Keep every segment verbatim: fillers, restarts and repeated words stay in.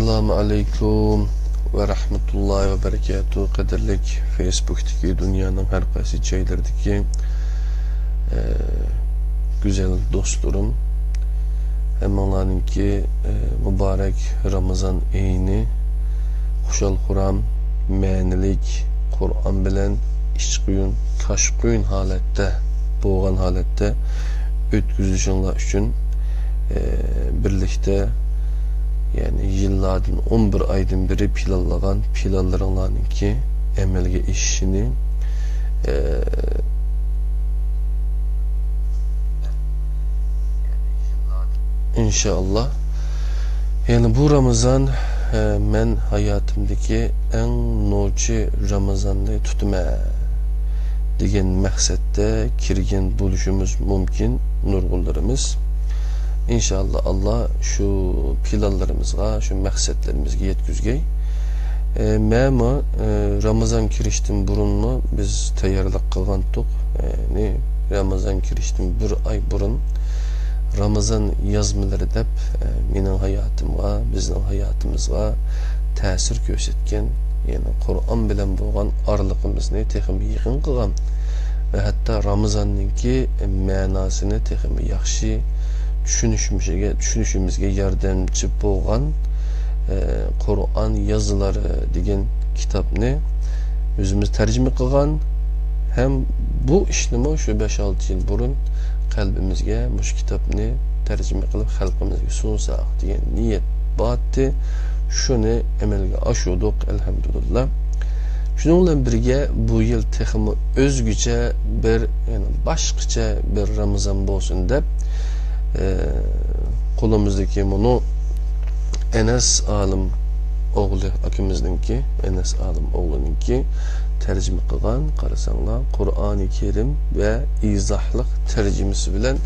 ئەسسالامۇ ئەلەيكۇم ۋە رەھمەتۇللاھى ۋە بەرىكاتۇھ. قەدىرلىك فېيسبۇكتىكى دۇنيانىڭ ھەر قايسى جايلىرىدىكى، ئە، گۈزەل دوستلىرىم، ھەممىڭلارنىڭكى، ئە، مۇبارەك رامىزان ئېيىنى خۇشال-خۇرام، مەنىلىك، قۇرئان بىلەن ئىچقۇيۇن، كاشقۇيۇن ھالەتتە، بولغان ھالەتتە ئۆتكۈزۈشۈڭلار ئۈچۈن، ئە، بىرلىكتە، يەنى يىللاردىن، ئون بىر ئايدىن بېرى پىلانلىغان پىلانلىرىڭلارنىڭكى ئەمەلگە ئېشىشىنى، ئە، ئىنشائاللا. يەنى بۇ رامىزان، ئە، مەن ھاياتىمدىكى ئەڭ نوچى رامىزاننى تۇتىمەن دېگەن مەقسەتتە كىرگەن بولۇشىمىز مۇمكىن نۇرغۇنلىرىمىز. ئىنشائاللا، ئاللا شۇ پىلانلىرىمىزغا، شۇ مەقسەتلىرىمىزگە يەتكۈزگەي. ئە، مەنمۇ، ئە، رامىزان كىرىشتىن بۇرۇنمۇ بىز تەييارلىق قىلغانتۇق. يەنى رامىزان كىرىشتىن بىر ئاي بۇرۇن رامىزان يازمىلىرى دەپ، ئە، مېنىڭ ھاياتىمغا، بىزنىڭ ھاياتىمىزغا تەسىر كۆرسەتكەن، يەنى قۇرئان بىلەن بولغان ئارىلىقىمىزنى تېخىمۇ يېقىن قىلغان ۋە ھەتتا رامىزاننىڭكى مەناسىنى تېخىمۇ ياخشى چۈشىنىشىمىزگە، چۈشىنىشىمىزگە ياردەمچى بولغان، ئە، قۇرئان يازىلىرى دېگەن كىتابنى ئۆزىمىز تەرجىمە قىلغان ھەم بۇ ئىشنىمۇ شۇ بەش-ئالتە يىل بۇرۇن قەلبىمىزگە مۇشۇ كىتابنى تەرجىمە قىلىپ خەلقىمىزگە سۇنساق دېگەن نىيەت بارتى. شۇنى ئەمەلگە ئاشۇردۇق، ئەلھەمدۇلىللا. شۇنىڭ بىلەن بىرگە، بۇ يىل تېخىمۇ ئۆزگىچە بىر، يەنى باشقىچە بىر رامىزان بولسۇن دەپ، ئە، قولىمىزدىكى مۇنۇ ئەنەس ئالىم ئوغلى ئاكىمىزنىڭكى، ئەنەس ئالىم ئوغلىنىڭكى تەرجىمە قىلغان، قارىساڭلار، قۇرئانى كەرىم ۋە ئىزاھلىق تەرجىمىسى بىلەن،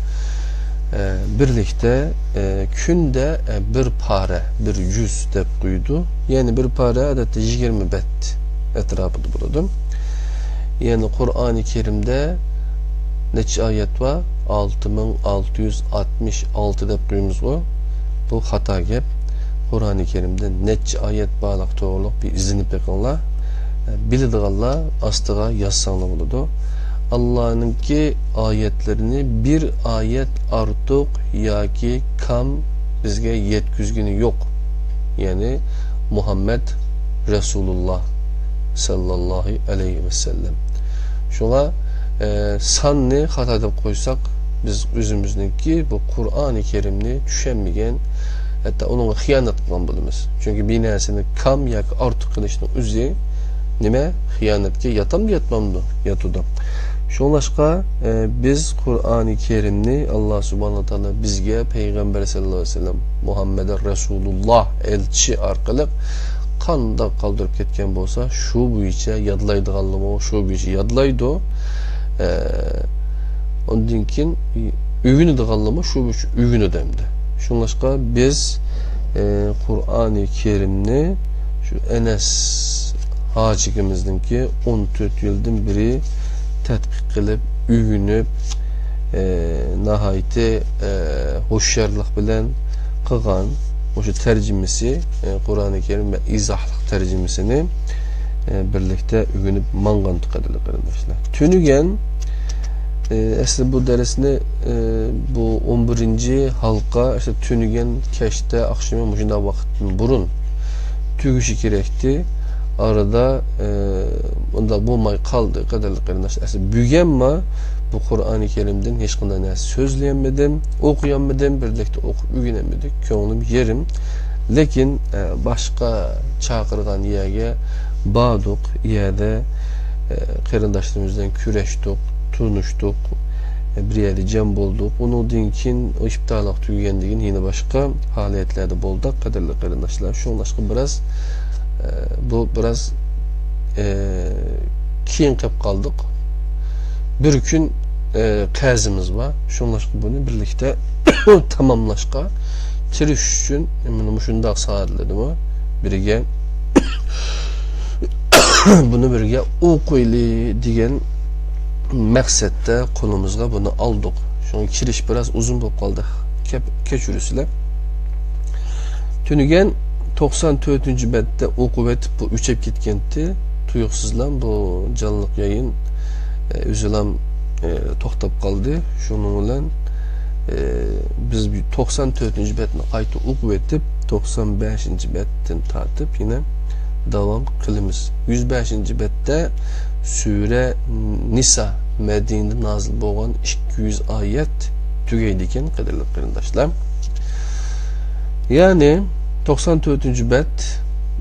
ئە، بىرلىكتە، ئە، كۈندە، ئە، بىر پارە، بىر جۈز دەپ قويىدۇ. يەنى بىر پارە، ئادەتتە، يىگىرمە بەت ئەتراپىدا بولىدۇ. يەنى قۇرئانى كەرىمدە نەچچە ئايەت بار؟ ئالتە مىڭ ئالتە يۈز ئاتمىش ئالتە دەپ قويىمىزغۇ؟ بۇ خاتا گەپ. قۇرئانى كەرىمدە نەچچە ئايەت بارلىقى توغرۇلۇق بىر ئىزدىنىپ بېقىڭلار. بىلىدىغانلار ئاستىغا يازساڭلار بولىدۇ. ئاللانىڭكى ئايەتلىرىنى بىر ئايەت ئارتۇق ياكى كام بىزگە يەتكۈزگىنى يوق. يەنى مۇھەممەد رەسۇلۇللا ساللاللاھۇ ئەلەيھى ۋەسەللەم. شۇڭا، ئە، ساننى خاتا دەپ قويساق، بىز ئۆزىمىزنىڭكى بۇ قۇرئانى كەرىمنى چۈشەنمىگەن، ھەتتا ئۇنىڭغا خىيانەت قىلغان بولىمىز. چۈنكى بىر نەرسىنى كام ياكى ئارتۇق قىلىشنىڭ ئۆزى نېمە؟ خىيانەتكە ياتامدۇ، ياتمامدۇ؟ ياتىدۇ. شۇڭلاشقا، ئە، بىز قۇرئانى كەرىمنى ئاللا سۇبھانەھۇ ۋە تائالا بىزگە پەيغەمبەر ساللاللاھۇ ئەلەيھى ۋەسەللەم، مۇھەممەدۇر رەسۇلۇللا ئەلچى ئارقىلىق قانداق قالدۇرۇپ كەتكەن بولسا، شۇ بويىچە يادلايدىغانلىرىمۇ شۇ بويىچە يادلايدۇ. ئە، ئۇندىن كېيىن ئۆگىنىدىغانلىرىمۇ شۇ بويىچە ئۆگىنىدۇ ئەمدى. شۇڭلاشقا بىز، ئە، قۇرئانى كەرىمنى شۇ ئەنەس ھاجىكىمىزنىڭكى ئون تۆت يىلدىن بېرى تەتقىق قىلىپ، ئۆگىنىپ، ئە، ناھايىتى، ئە، ھوشيارلىق بىلەن قىلغان مۇشۇ تەرجىمىسى، ئە، قۇرئانى كەرىم ۋە ئىزاھلىق تەرجىمىسىنى، ئە، بىرلىكتە ئۆگىنىپ ماڭغانتۇق، قەدىرلىك قېرىنداشلار. تۈنۈگۈن، ئە، ئەسلى بۇ دەرسنى، ئە، بۇ ئون بىرىنچى ھالقا، ئەسلى تۈنۈگۈن كەچتە، ئاخشىمى مۇشۇنداق ۋاقىتتىن بۇرۇن تۈگىشى كېرەكتى. ئارىدا، ئە، ئۇنداق بولماي قالدى، قەدىرلىك قېرىنداشلار. ئەسلى بۈگۈنمۇ بۇ قۇرئانى كەرىمدىن ھېچقانداق نەرسە سۆزلىيەلمىدىم، ئوقۇيالمىدىم، بىرلىكتە ئوقۇپ ئۆگىنەلمىدۇق. كۆڭلۈم يېرىم. لېكىن، ئە، باشقا چاقىرغان يەرگە باردۇق، يەردە، ئە، قېرىنداشلىرىمىز بىلەن كۆرۈشتۇق، تونۇشتۇق، ئە، بىر يەردە جەم بولدۇق. ئۇنىڭدىن كېيىن ئۇ ئىپتارلىق تۈگىگەندىن كېيىن يەنە باشقا پائالىيەتلەردە بولدۇق، قەدىرلىك قېرىنداشلار. شۇڭلاشقا بىراز، ئە، بۇ بىراز، ئە، كېيىن قېلىپ قالدۇق. بىر كۈن، ئە، قەزىمىز بار. شۇڭلاشقا بۇنى بىرلىكتە تاماملاشقا تىرىشىش ئۈچۈن مانا مۇشۇنداق سائەتلەردىمۇ بىرگە بۇنى بىرگە ئوقۇيلى دېگەن مەقسەتتە قولىمىزغا بۇنى ئالدۇق. شۇڭا كىرىش بىراز ئۇزۇن بولۇپ قالدى. كەپ-، كەچۈرۈسىلەر. تۈنۈگۈن توقسان تۆتىنچى بەتتە ئوقۇۋېتىپ، بۇ ئۆچۈپ كەتكەنتى. تۇيۇقسىزلا بۇ جانلىق يايىن، ئە، ئۆزىلا، ئە، توختاپ قالدى. شۇنىڭ بىلەن، ئە، بىز توقسان تۆتىنچى بەتنى قايتا ئوقۇۋېتىپ، توقسان بەشىنچى بەتتىن تارتىپ يەنە داۋام قىلىمىز. يۈز بەشىنچى بەتتە سۈرە نىسا، مەدىنىدە نازىل بولغان ئىككى يۈز ئايەت تۈگەيدىكەن، قەدىرلىك قېرىنداشلار. يەنى توقسان تۆتىنچى بەت،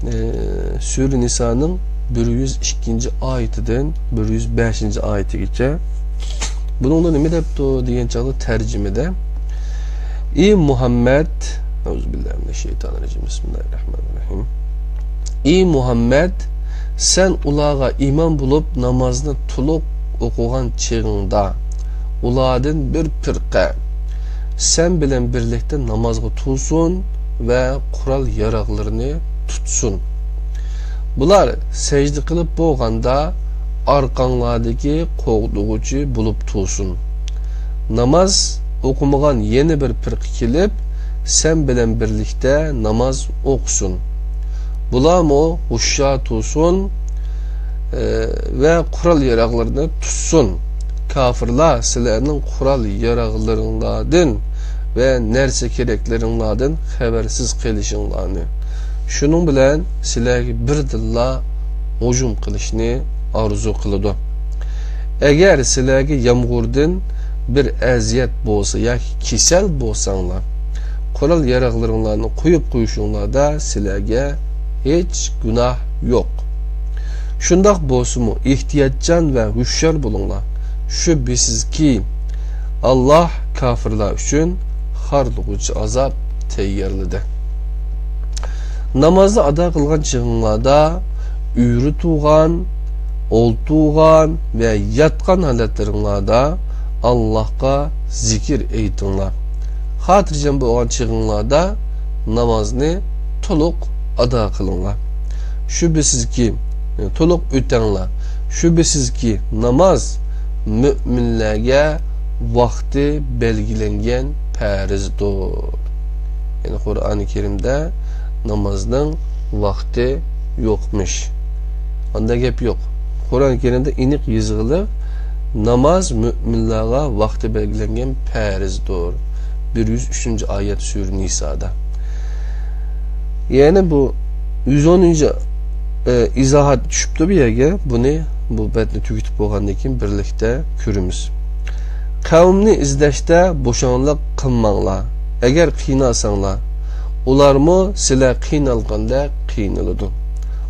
ئى، سۈرە نىسانىڭ بىر يۈز ئىككىنچى ئايىتىدىن بىر يۈز بەشىنچى ئايىتىگىچە. بۇنىڭدا نېمە دەپتۇ دېگەن چاغدا تەرجىمىدە، ئى مۇھەممەد، ئەئۇزۇبىللاھىمىنەششەيتانىررەجىم، بىسمىللاھىررەھمانىررەھىم. ئى مۇھەممەد، سەن ئۇلارغا ئىمان بولۇپ نامازنى تولۇق ئوقۇغان چېغىڭدا، ئۇلاردىن بىر پىرقە سەن بىلەن بىرلىكتە نامازغا تۇرسۇن ۋە قورال-ياراغلىرىنى تۇتسۇن. بۇلار سەجدە قىلىپ بولغاندا ئارقاڭلاردىكى قوغدىغۇچى بولۇپ تۇرسۇن. ناماز ئوقۇمىغان يەنە بىر پىرقە كېلىپ، سەن بىلەن بىرلىكتە ناماز ئوقۇسۇن. بۇلارمۇ ھوشيار تۇرسۇن، ئى، ۋە قورال-ياراغلىرىنى تۇتسۇن. كاپىرلار سىلەرنىڭ قورال-ياراغلىرىڭلاردىن ۋە نەرسە-كېرەكلىرىڭلاردىن خەۋەرسىز قېلىشىڭلارنى، شۇنىڭ بىلەن سىلەرگە بىردىنلا ھۇجۇم قىلىشنى ئارزۇ قىلىدۇ. ئەگەر سىلەرگە يامغۇردىن بىر ئەزىيەت بولسا ياكى كېسەل بولساڭلار، قورال-ياراغلىرىڭلارنى قويۇپ قويۇشۇڭلاردا سىلەرگە ھېچ گۇناھ يوق. شۇنداق بولسىمۇ، ئېھتىياتچان ۋە ھوشيار بولۇڭلار. شۈبھىسىزكى، ئاللاھ كاپىرلار ئۈچۈن خارلىغۇچى ئازاب تەييارلىدى. نامازنى ئادا قىلغان چېغىڭلاردا ئۆرە تۇرغان، ئولتۇرغان ۋە ياتقان ھالەتلىرىڭلاردا ئاللاھقا زىكىر ئېيتىڭلار. خاتىرجەم بولغان چېغىڭلاردا نامازنى تولۇق ئادا قىلىڭلار. شۈبھىسىزكى، تولۇق ئۆتەڭلار. شۈبھىسىزكى، ناماز مۆمىنلەرگە ۋاقتى بەلگىلەنگەن پەرزدۇر. يەنى قۇرئانى كەرىمدە نامازنىڭ ۋاقتى يوقمىش. ئاندا گەپ يوق. قۇرئانى كەرىمدە ئېنىق يېزىقلىق، ناماز مۆمىنلارغا ۋاقتى بەلگىلەنگەن پەرزدۇر. بىر يۈز ئۈچىنچى ئايەت سۈرە نىسادا. يەنى بۇ يۈز ئونىنچى، ئە، ئىزاھات چۈشۈپتۇ بۇ يەرگە. بۇنى، بۇ بەتنى تۈگىتىپ بولغاندىن كېيىن بىرلىكتە كۆرىمىز. قەۋمنى ئىزدەشتە بوشاڭلىق قىلماڭلار. ئەگەر قىينالساڭلار، ئۇلارمۇ سىلەر قىينالغاندەك قىينىلىدۇ.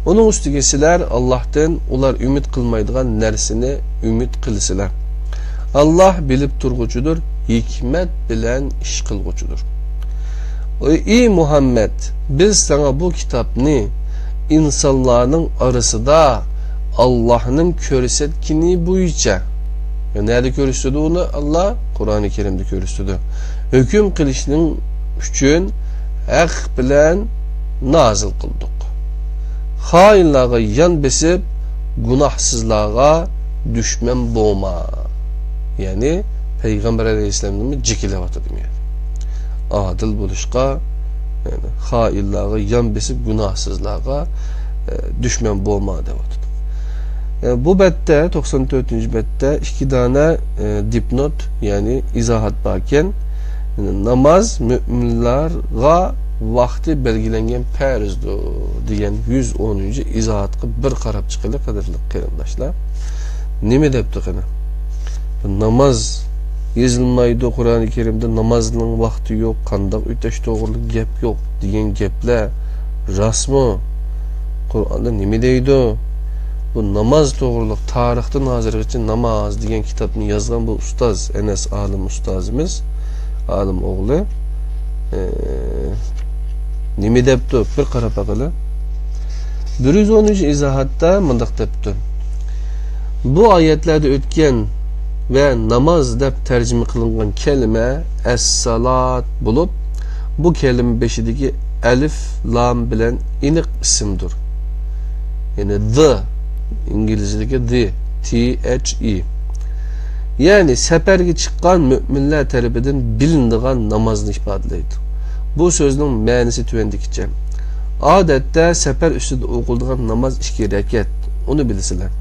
ئۇنىڭ ئۈستىگە سىلەر ئاللاھتىن ئۇلار ئۈمىد قىلمايدىغان نەرسىنى ئۈمىد قىلىسىلەر. ئاللاھ بىلىپ تۇرغۇچىدۇر، ھېكمەت بىلەن ئىش قىلغۇچىدۇر. ئى مۇھەممەد، بىز ساڭا بۇ كىتابنى ئىنسانلارنىڭ ئارىسىدا ئاللاھنىڭ كۆرسەتكىنى بويىچە، نەدە كۆرسىتىدۇ ئۇنى ئاللاھ؟ قۇرئانى كەرىمدە كۆرسىتىدۇ. ھۆكۈم قىلىشنىڭ ئۈچۈن ھەق بىلەن نازىل قىلدۇق. خائىنلارغا يان بېسىپ، گۇناھسىزلارغا دۈشمەن بولما. يەنى پەيغەمبەر ئەلەيھىسسالامنىمۇ جېكىلەۋاتىدۇ، يەنى ئادىل بولۇشقا، يەنى خائىنلارغا يان بېسىپ، گۇناھسىزلارغا، ئە، دۈشمەن بولما دەۋاتىدۇ. ئە، بۇ بەتتە، توقسان تۆتىنچى بەتتە ئىككى دانە، ئە، دىپنوت، يەنى ئىزاھات باركەن. ناماز مۆمىنلارغا ۋاقتى بەلگىلەنگەن پەرزدۇر دېگەن يۈز ئونىنچى ئىزاھاتقا بىر قاراپ چىقىلى، قەدىرلىك قېرىنداشلار. نېمە دەپتۇ قېنى؟ ناماز يېزىلمايدۇ، قۇرئانى كەرىمدە نامازنىڭ ۋاقتى يوق، قانداق ئۆتەش توغرىلىق گەپ يوق دېگەن گەپلەر راستمۇ؟ قۇرئاندا نېمە دەيدۇ؟ بۇ ناماز توغرىلىق تارىختىن ھازىرغىچە ناماز دېگەن كىتابنى يازغان بۇ ئۇستاز، ئەنەس ئالىم ئۇستازىمىز، ئالىم ئوغلى، ئى، نېمە دەپتۇ؟ بىر قاراپ باقىلى. بىر يۈز ئونىنچى ئىزاھاتتا مۇنداق دەپتۇ: بۇ ئايەتلەردە ئۆتكەن ۋە ناماز دەپ تەرجىمە قىلىنغان كەلىمە ئەس-سالات بولۇپ، بۇ كەلىمە بېشىدىكى ئەلىف، لام بىلەن ئېنىق ئىسىمدۇر. يەنى the، ئىنگلىزچىدىكى the، T H E. يەنى سەپەرگە چىققان مۆمىنلەر تەرىپىدىن بىلىنىدىغان نامازنى ئىپادىلەيدۇ. بۇ سۆزنىڭ مەنىسى تۆۋەندىكىچە: ئادەتتە سەپەر ئۈستىدە ئوقۇلىدىغان ناماز ئىككى رەكەت، ئۇنى بىلىسىلەر.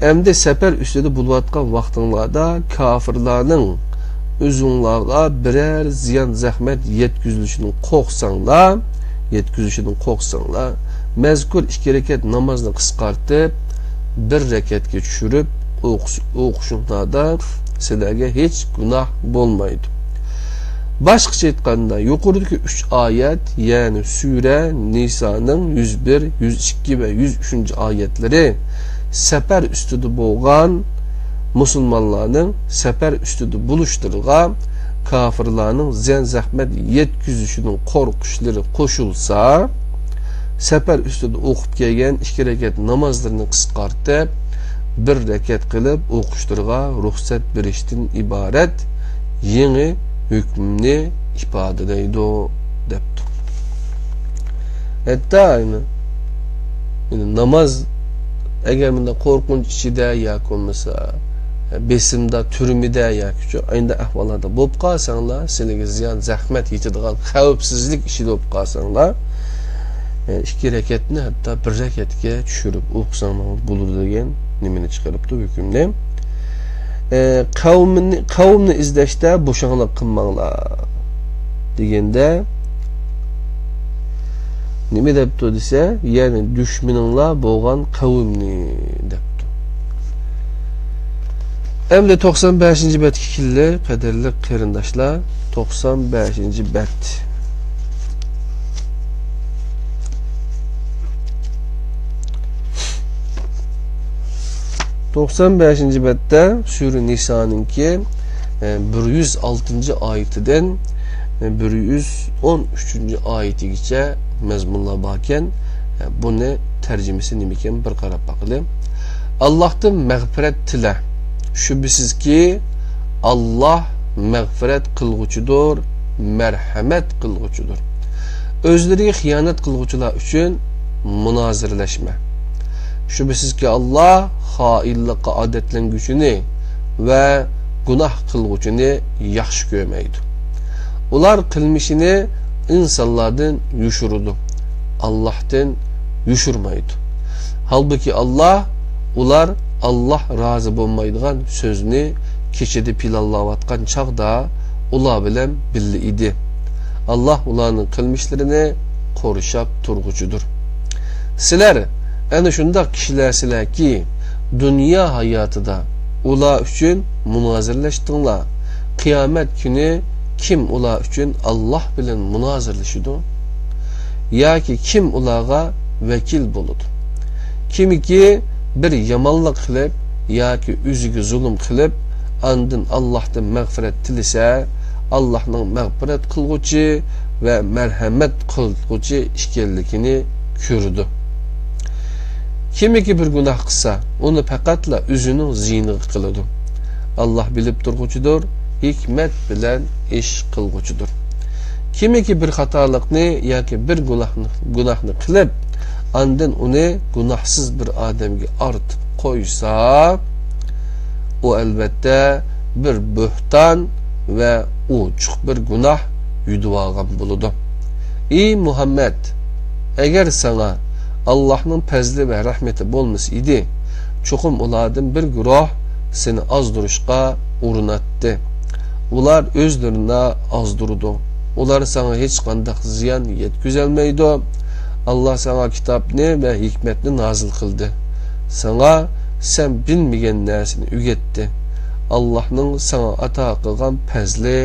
ئەمدى سەپەر ئۈستىدە بولۇۋاتقان ۋاقتىڭلاردا كاپىرلارنىڭ ئۆزۈڭلارغا بىرەر زىيان زەخمەت يەتكۈزۈلۈشىدىن قورقساڭلار، يەتكۈزۈشىدىن قورقساڭلار، مەزكۇر ئىككى رەكەت نامازنى قىسقارتىپ، بىر رەكەتكە چۈشۈرۈپ ئوقۇش-، ئوقۇشۇڭلاردا سىلەرگە ھېچ گۇناھ بولمايدۇ. باشقىچە ئېيتقاندا، يۇقىرىدىكى ئۈچ ئايەت، يەنى سۈرە نىسانىڭ يۈز بىر، يۈز ئىككى ۋە يۈز ئۈچىنچى ئايەتلىرى سەپەر ئۈستىدە بولغان مۇسۇلمانلارنىڭ سەپەر ئۈستىدە بولۇشلىرىغا كاپىرلارنىڭ زىيان-زەخمەت يەتكۈزۈشىدىن قورقۇشلىرى قوشۇلسا، سەپەر ئۈستىدە ئوقۇپ كەلگەن ئىككى رەكەت نامازلىرىنى قىسقارتىپ، بىر رەكەت قىلىپ ئوقۇشلىرىغا رۇخسەت بېرىشتىن ئىبارەت يېڭى ھۆكۈمنى ئىپادىلەيدۇ، دەپتۇ. ھەتتا، يەنى، يەنى ناماز ئەگەر مۇنداق قورقۇنچ ئىچىدە ياكى بولمىسا بېسىمدا، تۈرمىدە ياكى شۇ ئاينداق ئەھۋاللاردا بولۇپ قالساڭلار، سىلىگە زىيان، زەخمەت يېتىدىغان خەۋپسىزلىك ئىچىدە بولۇپ قالساڭلار، ئىككى رەكەتنى ھەتتا بىر رەكەتكە چۈشۈرۈپ ئوقۇساڭلار بولىدۇ دېگەن نېمىنى چىقىرىپتۇ، ھۆكۈمنى. ئە، قەۋمىنى، قەۋمنى ئىزدەشتە بوشاڭلىق قىلماڭلار دېگەندە، نېمە دەپتۇ دېسە، يەنى دۈشمىنىڭلار بولغان قەۋمنى دەپتۇ. ئەمدى توقسان بەشىنچى بەتكە كېلىلى، قەدىرلىك قېرىنداشلار، توقسان بەشىنچى بەت. توقسان بەشىنچى بەتتە سۈرە نىسانىڭكى، ئە، بىر يۈز ئالتىنچى ئايىتىدىن، ئە، بىر يۈز ئون ئۈچىنچى ئايىتىگىچە مەزمۇنلار باركەن. ئە، بۇنى تەرجىمىسى نېمىكەن، بىر قاراپ باقىلى. ئاللاھتىن مەغپىرەت تىلە. شۈبھىسىزكى، ئاللاھ مەغپىرەت قىلغۇچىدۇر، مەرھەمەت قىلغۇچىدۇر. ئۆزلىرىگە خىيانەت قىلغۇچىلار ئۈچۈن مۇنازىرىلەشمە. شۈبھىسىزكى، ئاللاھ خائىنلىققا ئادەتلەنگۈچىنى ۋە گۇناھ قىلغۇچىنى ياخشى كۆرمەيدۇ. ئۇلار قىلمىشىنى ئىنسانلاردىن يوشۇرىدۇ، ئاللاھتىن يوشۇرمايدۇ. ھالبۇكى، ئاللاھ، ئۇلار ئاللاھ رازى بولمايدىغان سۆزنى كېچىدە پىلانلاۋاتقان چاغدا ئۇلار بىلەن بىللە ئىدى. ئاللاھ ئۇلارنىڭ قىلمىشلىرىنى قورشاپ تۇرغۇچىدۇر. سىلەر ئەنە شۇنداق كىشىلەرسىلەركى، دۇنيا ھاياتىدا ئۇلار ئۈچۈن مۇنازىرىلەشتىڭلار. قىيامەت كۈنى كىم ئۇلار ئۈچۈن ئاللاھ بىلەن مۇنازىرىلىشىدۇ؟ ياكى كىم ئۇلارغا ۋەكىل بولىدۇ؟ كىمكى بىر يامانلىق قىلىپ ياكى ئۆزىگە زۇلۇم قىلىپ، ئاندىن ئاللاھتىن مەغپىرەت تىلىسە، ئاللاھنىڭ مەغپىرەت قىلغۇچى ۋە مەرھەمەت قىلغۇچى ئىكەنلىكىنى كۆرىدۇ. كىمكى بىر گۇناھ قىلسا، ئۇنى پەقەتلا ئۆزىنىڭ زىيىنىغا قىلىدۇ. ئاللاھ بىلىپ تۇرغۇچىدۇر، ھېكمەت بىلەن ئىش قىلغۇچىدۇر. كىمكى بىر خاتالىقنى ياكى بىر گۇناھنى، گۇناھنى قىلىپ، ئاندىن ئۇنى گۇناھسىز بىر ئادەمگە ئارتىپ قويسا، ئۇ ئەلۋەتتە بىر بۆھتان ۋە ئوچۇق بىر گۇناھ يۈدۈۋالغان بولىدۇ. ئى مۇھەممەد، ئەگەر ساڭا ئاللاھنىڭ پەزلى ۋە رەھمىتى بولمىسا ئىدى، چوقۇم ئۇلاردىن بىر گۇرۇھ سېنى ئازدۇرۇشقا ئۇرۇناتتى. ئۇلار ئۆزلىرىنى ئازدۇرىدۇ. ئۇلار ساڭا ھېچقانداق زىيان يەتكۈزەلمەيدۇ. ئاللاھ ساڭا كىتابنى ۋە ھېكمەتنى نازىل قىلدى. ساڭا سەن بىلمىگەن نەرسىنى ئۆگەتتى. ئاللاھنىڭ ساڭا ئاتا قىلغان پەزلى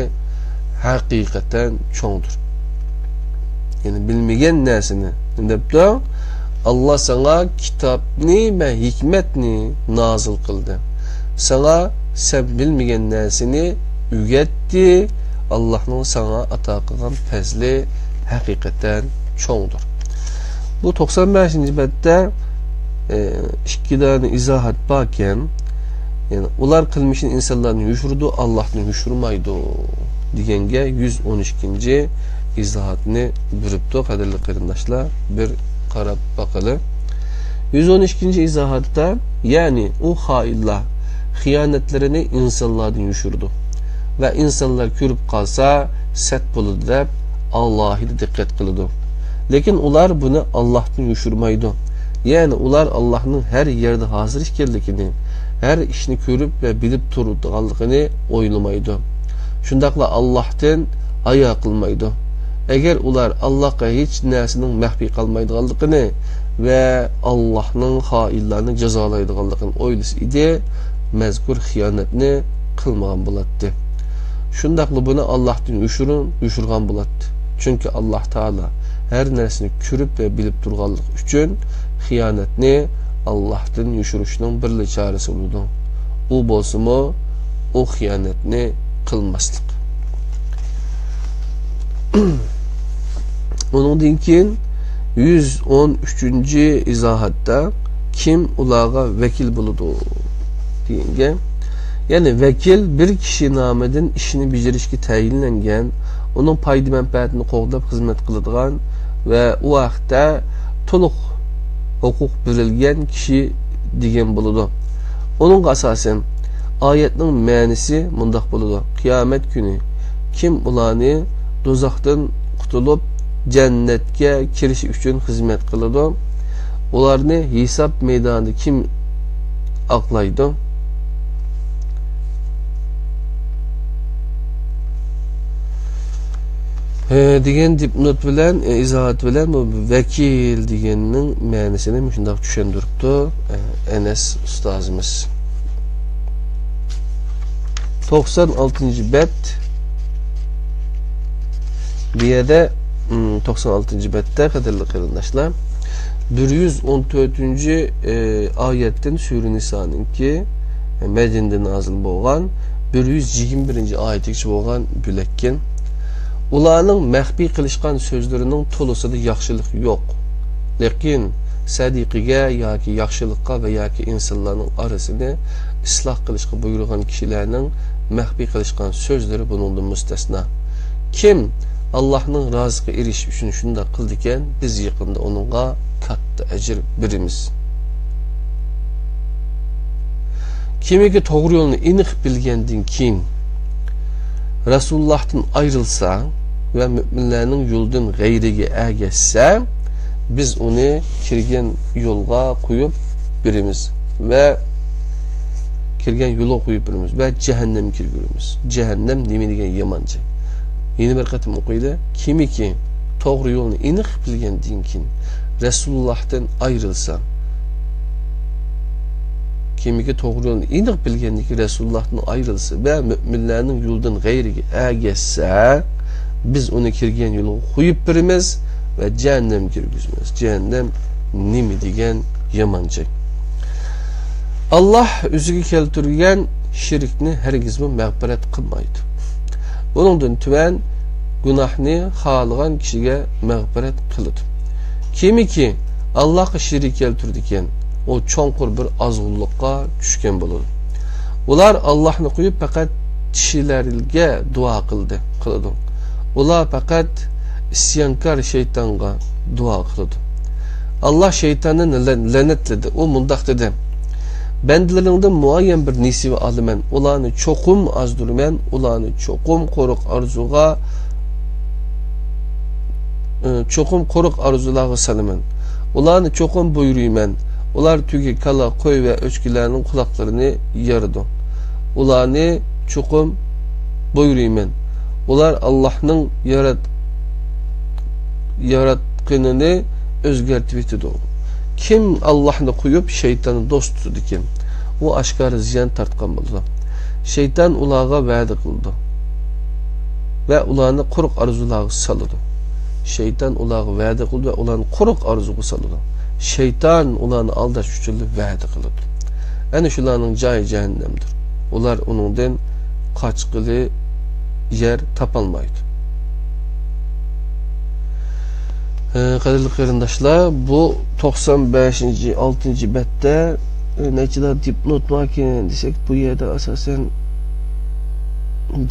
ھەقىقەتەن چوڭدۇر. يەنى بىلمىگەن نەرسىنى، نېمە دەپتۇ؟ ئاللاھ ساڭا كىتابنى ۋە ھېكمەتنى نازىل قىلدى. ساڭا سەن بىلمىگەن نەرسىنى ئۆگەتتى. ئاللاھنىڭ ساڭا ئاتا قىلغان پەزلى ھەقىقەتەن چوڭدۇر. بۇ توقسان بەشىنچى بەتتە، ئە، ئىككى دانە ئىزاھات باركەن. يەنى ئۇلار قىلمىشىنى ئىنسانلاردىن يوشۇرىدۇ، ئاللاھتىن يوشۇرمايدۇ دېگەنگە يۈز ئون ئىككىنچى ئىزاھاتنى بېرىپتۇ، قەدىرلىك قېرىنداشلار، بىر قاراپ باقىلى. يۈز ئون ئىككىنچى ئىزاھاتتا، يەنى ئۇ خائىنلار خىيانەتلىرىنى ئىنسانلاردىن يوشۇرىدۇ ۋە ئىنسانلار كۆرۈپ قالسا سەت بولىدۇ دەپ ئالاھىدە دىققەت قىلىدۇ. لېكىن ئۇلار بۇنى ئاللاھتىن يوشۇرمايدۇ. يەنى ئۇلار ئاللاھنىڭ ھەر يەردە ھازىر ئىكەنلىكىنى، ھەر ئىشنى كۆرۈپ ۋە بىلىپ تۇرىدىغانلىقىنى ئويلىمايدۇ. شۇنداقلا ئاللاھتىن ھايا قىلمايدۇ. ئەگەر ئۇلار ئاللاھقا ھېچ نەرسىنىڭ مەخپىي قالمايدىغانلىقىنى ۋە ئاللاھنىڭ خائىنلارنى جازالايدىغانلىقىنى ئويلىسا ئىدى، مەزكۇر خىيانەتنى قىلمىغان بولاتتى. شۇنداقلا بۇنى ئاللاھتىن يوشۇرۇن، يوشۇرغان بولاتتى. چۈنكى ئاللاھ تائالا ھەر نەرسىنى كۆرۈپ ۋە بىلىپ تۇرغانلىقى ئۈچۈن خىيانەتنى ئاللاھتىن يوشۇرۇشنىڭ بىرلا چارىسى بولىدۇ. ئۇ بولسىمۇ ئۇ خىيانەتنى قىلماسلىق. ئۇنىڭدىن كېيىن يۈز ئون ئۈچىنچى ئىزاھاتتا كىم ئۇلارغا ۋەكىل بولىدۇ دېگەن گەپ. يەنى ۋەكىل بىر كىشى نامىدىن ئىشنى بېجىرىشكە تەيىنلەنگەن، ئۇنىڭ پايدا-مەنپەئەتىنى قوغداپ خىزمەت قىلىدىغان ۋە ئۇ ھەقتە تولۇق ھوقۇق بېرىلگەن كىشى دېگەن بولىدۇ. ئۇنىڭغا ئاساسەن، ئايەتنىڭ مەنىسى مۇنداق بولىدۇ: قىيامەت كۈنى كىم ئۇلارنى دوزاختىن قۇتۇلۇپ، جەننەتكە كىرىشى ئۈچۈن خىزمەت قىلىدۇ؟ ئۇلارنى ھېساب مەيدانىدا كىم ئاقلايدۇ؟ ھە، دېگەن دىپنوت بىلەن، ئە، ئىزاھات بىلەن بۇ ۋەكىل دېگەننىڭ مەنىسىنى مۇشۇنداق چۈشەندۈرۈپتۇ، ئە، ئەنەس ئۇستازىمىز. توقسان ئالتىنچى بەت. بۇ يەردە، م، توقسان ئالتىنچى بەتتە، قەدىرلىك قېرىنداشلار، بىر يۈز ئون تۆتىنچى، ئە، ئايەتتىن، سۈرە نىسانىڭكى، ئە، مەدىنىدە نازىل بولغان، بىر يۈز يىگىرمە بىرىنچى ئايىتىگىچە بولغان بۆلەككەن. ئۇلارنىڭ مەخپىي قىلىشقان سۆزلىرىنىڭ تولىسىدا ياخشىلىق يوق. لېكىن سەدىقىگە ياكى ياخشىلىققا ۋە ياكى ئىنسانلارنىڭ ئارىسىنى ئىسلاھ قىلىشقا بۇيرۇغان كىشىلەرنىڭ مەخپىي قىلىشقان سۆزلىرى بۇنىڭدىن مۇستەسنا. كىم ئاللاھنىڭ رازىلىقىغا ئېرىشىش ئۈچۈن شۇنداق قىلىدىكەن، بىز يېقىندا ئۇنىڭغا كاتتا ئەجىر بېرىمىز. كىمكى توغرا يولنى ئېنىق بىلگەندىن كېيىن رەسۇلۇللاھتىن ئايرىلسا ۋە مۆمىنلەرنىڭ يولىدىن غەيرىگە ئەگەشسە، بىز ئۇنى كىرگەن يولغا قويۇپ بېرىمىز ۋە كىرگەن يولغا قويۇپ بېرىمىز ۋە جەھەننەمگە كىرگۈزىمىز. جەھەننەم نېمە دېگەن يامان جاي. يەنە بىر قېتىم ئوقۇيلى. كىمكى توغرا يولنى ئېنىق بىلگەندىن كېيىن رەسۇلۇللاھتىن ئايرىلسا، كىمكى توغرا يولنى ئېنىق بىلگەندىن كېيىن رەسۇلۇللاھتىن ئايرىلسا ۋە مۆمىنلەرنىڭ يولىدىن غەيرىگە ئەگەشسە، بىز ئۇنى كىرگەن يولغا قويۇپ بېرىمىز ۋە جەھەننەمگە كىرگۈزىمىز. جەھەننەم نېمە دېگەن يامان جاي. ئاللاھ ئۆزىگە كەلتۈرگەن شېرىكنى ھەرگىزمۇ مەغپىرەت قىلمايدۇ. بۇنىڭدىن تۆۋەن گۇناھنى خالىغان كىشىگە مەغپىرەت قىلىدۇ. كىمكى ئاللاھقا شېرىك كەلتۈرىدىكەن، ئۇ چوڭقۇر بىر ئازغۇنلۇققا چۈشكەن بولىدۇ. ئۇلار ئاللاھنى قويۇپ پەقەت چىشىلەرگە دۇئا قىلدى، قىلىدۇ. ئۇلار پەقەت ئىسيانكار شەيتانغا دۇئا قىلىدۇ. ئاللاھ شەيتاننى لە-، لەنەتلىدى. ئۇ مۇنداق دېدى: بەندىلىرىڭدىن مۇئەييەن بىر نېسىۋە ئالىمەن، ئۇلارنى چوقۇم ئازدۇرىمەن، ئۇلارنى چوقۇم قۇرۇق ئارزۇغا، ئى، چوقۇم قۇرۇق ئارزۇلارغا سالىمەن. ئۇلارنى چوقۇم بۇيرۇيمەن. ئۇلار تۆگە، كالا، قوي ۋە ئۆچكىلەرنىڭ قۇلاقلىرىنى يارىدۇ. ئۇلارنى چوقۇم بۇيرۇيمەن. ئۇلار ئاللاھنىڭ يارات-، ياراتقىنىنى ئۆزگەرتىۋېتىدۇ. كىم ئاللاھنى قويۇپ، شەيتاننى دوست تۇتىدىكەن، ئۇ ئاشكارا زىيان تارتقان بولىدۇ. شەيتان ئۇلارغا ۋەدە قىلىدۇ ۋە ئۇلارنى قۇرۇق ئارزۇلارغا سالىدۇ. شەيتان ئۇلارغا ۋەدە قىلىدۇ ۋە ئۇلارنى قۇرۇق ئارزۇغا سالىدۇ. شەيتان ئۇلارنى ئالداش ئۈچۈنلا ۋەدە قىلىدۇ. ئەنە شۇلارنىڭ جايى جەھەننەمدۇر. ئۇلار ئۇنىڭدىن قاچقىلى يەر تاپالمايدۇ. ھە، قەدىرلىك قېرىنداشلار، بۇ توقسان بەشىنچى، ئالتىنچى بەتتە، ھە، نەچچىلا دىپنوت باركەن دېسەك، بۇ يەردە ئاساسەن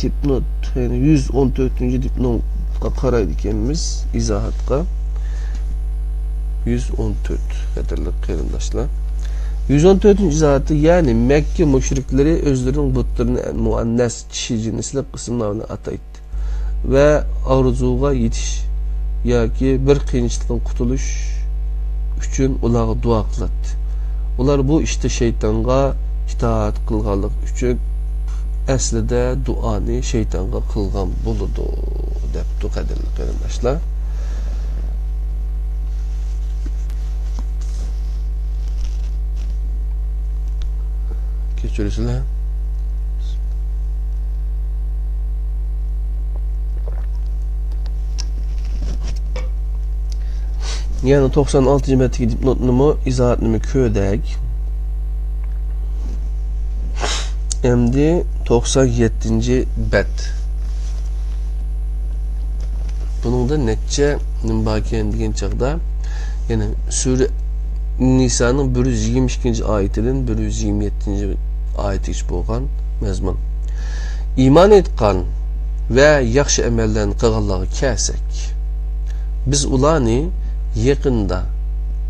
دىپنوت، يەنى يۈز ئون تۆتىنچى دىپنوتقا قارايدىكەنمىز، ئىزاھاتقا. يۈز ئون تۆت، قەدىرلىك قېرىنداشلار. يۈز ئون تۆتىنچى ئىزاھاتتا، يەنى مەككە مۇشرىكلىرى ئۆزلىرىنىڭ بۇتلىرىنى مۇئەننەس، چىشى جىنسلىق ئىسىملار بىلەن ئاتايتتى. ۋە ئارزۇغا يېتىش، ياكى بىر قىيىنچىلىقتىن قۇتۇلۇش ئۈچۈن ئۇلارغا دۇئا قىلاتتى. ئۇلار بۇ ئىشتا شەيتانغا ئىتائەت قىلغانلىقى ئۈچۈن ئەسلىدە دۇئانى شەيتانغا قىلغان بولىدۇ، دەپتۇ، قەدىرلىك قېرىنداشلار. كەچۈرۈڭلار. يەنى توقسان ئالتىنچى بەتتىكى دىپنوتنىمۇ، ئىزاھاتنىمۇ كۆردۇق. ئەمدى توقسان يەتتىنچى بەت. بۇنىڭدا نەچچە نېمە باركەن دېگەن چاغدا، يەنى سۈرە نىسانىڭ بىر يۈز يىگىرمە ئىككىنچى ئايىتىدىن بىر يۈز يىگىرمە يەتتىنچى ئايىتىگىچە بولغان مەزمۇن. ئىمان ئېيتقان ۋە ياخشى ئەمەللەرنى قىلغانلارغا كەلسەك، بىز ئۇلارنى يېقىندا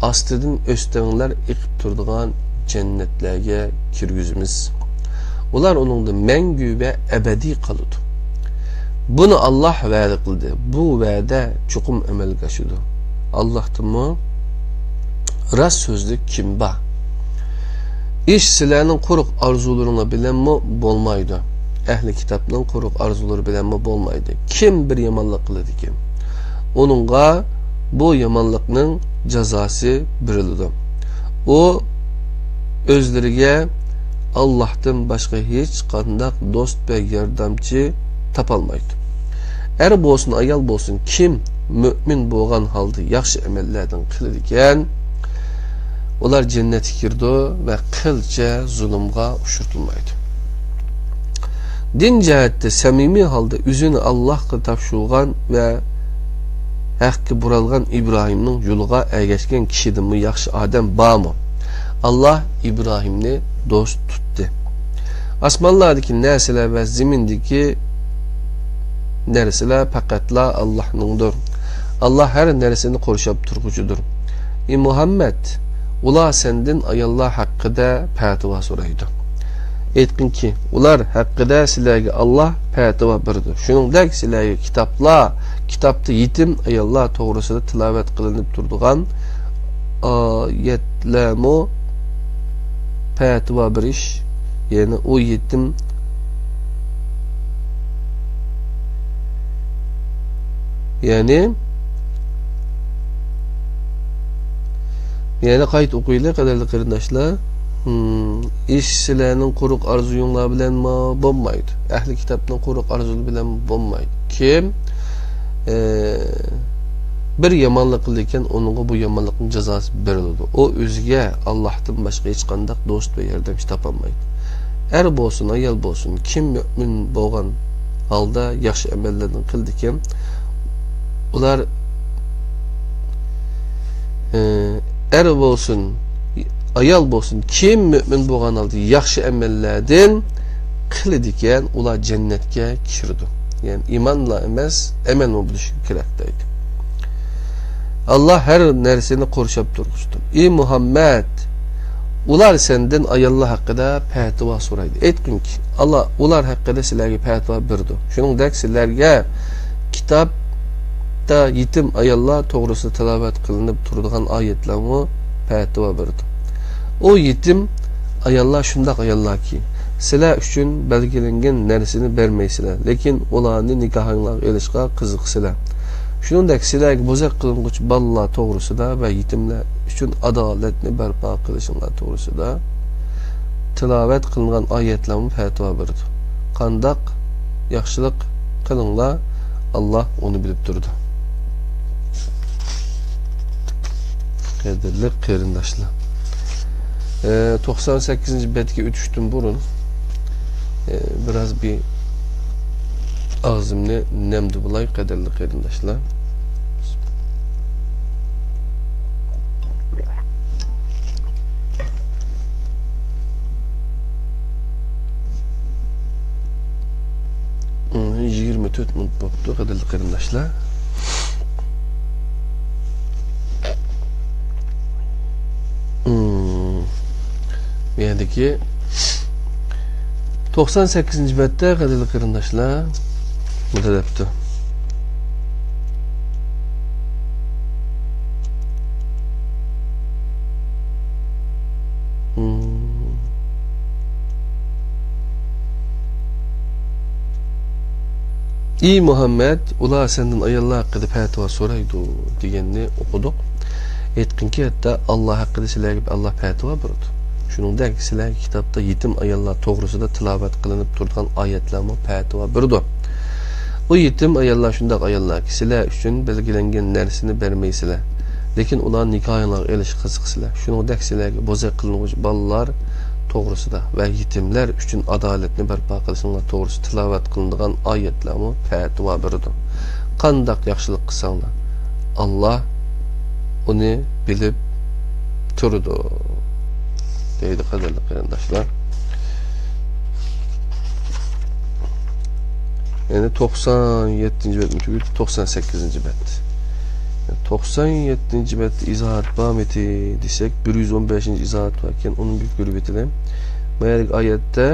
ئاستىدىن ئۆستەڭلەر ئېقىپ تۇرىدىغان جەننەتلەرگە كىرگۈزىمىز. ئۇلار ئۇنىڭدا مەڭگۈ ۋە ئەبەدىي قالىدۇ. بۇنى ئاللاھ ۋەدە قىلدى. بۇ ۋەدە چوقۇم ئەمەلگە ئاشىدۇ. ئاللاھتىنمۇ راست سۆزلۈك كىم بار؟ ئىش سىلەرنىڭ قۇرۇق ئارزۇلىرىڭلار بىلەنمۇ بولمايدۇ. ئەھلى كىتابنىڭ قۇرۇق ئارزۇلىرى بىلەنمۇ بولمايدۇ. كىم بىر يامانلىق قىلىدىكەن، ئۇنىڭغا بۇ يامانلىقنىڭ جازاسى بېرىلىدۇ. ئۇ ئۆزلىرىگە ئاللاھتىن باشقا ھېچقانداق دوست ۋە ياردەمچى تاپالمايدۇ. ئەر بولسۇن، ئايال بولسۇن، كىم مۆمىن بولغان ھالدا ياخشى ئەمەللەردىن قىلىدىكەن، ئۇلار جەننەتكە كىرىدۇ ۋە قىلچە زۇلۇمغا ئۇچرىتىلمايدۇ. دىن جەھەتتە سەمىمىي ھالدا ئۆزىنى ئاللاھقا تاپشۇرغان ۋە ھەققە بۇرالغان ئىبراھىمنىڭ يولىغا ئەگەشكەن كىشىدىنمۇ ياخشى ئادەم بارمۇ؟ ئاللاھ ئىبراھىمنى دوست تۇتتى. ئاسمانلاردىكى نەرسىلەر ۋە زېمىندىكى نەرسىلەر پەقەتلا ئاللاھنىڭدۇر. ئاللاھ ھەر نەرسىنى قورشاپ تۇرغۇچىدۇر. ئى مۇھەممەد، ئۇلار سەندىن ئاياللار ھەققىدە پەتىۋا سورايدۇ. ئېيتقىنكى، ئۇلار ھەققىدە سىلەرگە ئاللاھ پەتىۋا بېرىدۇ. شۇنىڭدەك سىلەرگە كىتابلار، كىتابتا يېتىم ئاياللار توغرىسىدا تىلاۋەت قىلىنىپ تۇرىدىغان ئايەتلەرمۇ پەتىۋا بېرىش، يەنى ئۇ يېتىم، يەنى، يەنە قايتا ئوقۇيلى، قەدىرلىك قېرىنداشلار. ھىم، ئىش سىلەرنىڭ قۇرۇق ئارزۇيۇڭلار بىلەنمۇ بولمايدۇ. ئەھلى كىتابنىڭ قۇرۇق ئارزۇلىرى بىلەن بولمايدۇ. كىم، ئى، بىر يامانلىق قىلىدىكەن، ئۇنىڭغا بۇ يامانلىقنىڭ جازاسى بېرىلىدۇ. ئۇ ئۆزىگە ئاللاھتىن باشقا ھېچقانداق دوست ۋە ياردەمچى تاپالمايدۇ. ئەر بولسۇن، ئايال بولسۇن، كىم مۆمىن بولغان ھالدا ياخشى ئەمەللەرنى قىلىدىكەن، ئۇلار، ئى، ئەر بولسۇن، ئايال بولسۇن، كىم مۆمىن بولغان ھالدا ياخشى ئەمەللەردىن قىلىدىكەن، ئۇلار جەننەتكە كىرىدۇ. يەنى ئىمانلا ئەمەس، ئەمەلمۇ بولۇشى كېرەك دەيدۇ. ئاللاھ ھەر نەرسىنى قورشاپ تۇرغۇچىدۇر. ئى مۇھەممەد، ئۇلار سەندىن ئاياللار ھەققىدە پەتىۋا سورايدۇ. ئېيتقىنكى، ئاللاھ ئۇلار ھەققىدە سىلەرگە پەتىۋا بېرىدۇ. شۇنىڭدەك سىلەرگە كىتابتا يېتىم ئاياللار توغرىسىدا تىلاۋەت قىلىنىپ تۇرىدىغان ئايەتلەرمۇ پەتىۋا بېرىدۇ. ئۇ يېتىم ئاياللار شۇنداق ئاياللاركى، سىلەر ئۈچۈن بەلگىلەنگەن نەرسىنى بەرمەيسىلەر، لېكىن ئۇلارنى نىكاھىڭلارغا ئېلىشقا قىزىقىسىلەر. شۇنىڭدەك سىلەرگە بوزەك قىلىنغۇچى بالىلار توغرىسىدا ۋە يېتىملەر ئۈچۈن ئادالەتنى بەرپا قىلىشىڭلار توغرىسىدا تىلاۋەت قىلىنغان ئايەتلەرمۇ پەتىۋا بېرىدۇ. قانداق ياخشىلىق قىلىڭلار، ئاللاھ ئۇنى بىلىپ تۇرىدۇ. قەدىرلىك قېرىنداشلار، ئە، توقسان سەككىزىنچى بەتكە ئۆتۈشتىن بۇرۇن، ئە، بىراز بىر ئاغزىمنى نەمدە بولاي، قەدىرلىك قېرىنداشلار. يىگىرمە تۆت مىنۇت بوپتۇ، قەدىرلىك قېرىنداشلار. مم. بۇ يەردىكى توقسان سەككىزىنچى بەتتە، قەدىرلىك قېرىنداشلار، مۇنداق دەپتۇ. «ئى مۇھەممەد، ئۇلار سەندىن ئاياللار ھەققىدە پەتىۋا سورايدۇ» دېگەننى ئوقۇدۇق. ئېيتقىنكى، ھەتتا ئاللا ھەققىدە سىلەرگە ئاللا پەتىۋا بېرىدۇ. شۇنىڭدەك سىلەرگە كىتابتا يېتىم ئاياللار توغرىسىدا تىلاۋەت قىلىنىپ تۇرىدىغان ئايەتلەرمۇ پەتىۋا بېرىدۇ. ئۇ يېتىم ئاياللار شۇنداق ئاياللاركى، سىلەر ئۈچۈن بەلگىلەنگەن نەرسىنى بەرمەيسىلەر، لېكىن ئۇلارنى نىكاھىڭلارغا ئېلىشقا قىزىقىسىلەر. شۇنىڭدەك سىلەرگە بوزەك قىلىنغۇچى بالىلار توغرىسىدا ۋە يېتىملەر ئۈچۈن ئادالەتنى بەرپا قىلىشىڭلار توغرىسىدا تىلاۋەت قىلىنىدىغان ئايەتلەرمۇ پەتىۋا بېرىدۇ. قانداق ياخشىلىق قىلساڭلار، ئاللا ئۇنى بىلىپ تۇرىدۇ، دەيدۇ، قەدىرلىك قېرىنداشلار. يەنى توقسان يەتتىنچى بەتمۇ تۈگىدى، توقسان سەككىزىنچى بەت. توقسان يەتتىنچى بەتتە ئىزاھات بارمىتى دېسەك، بىر يۈز ئون بەشىنچى ئىزاھات باركەن، ئۇنى بىر كۆرۈپ ئۆتىلى. ما يەردىكى ئايەتتە،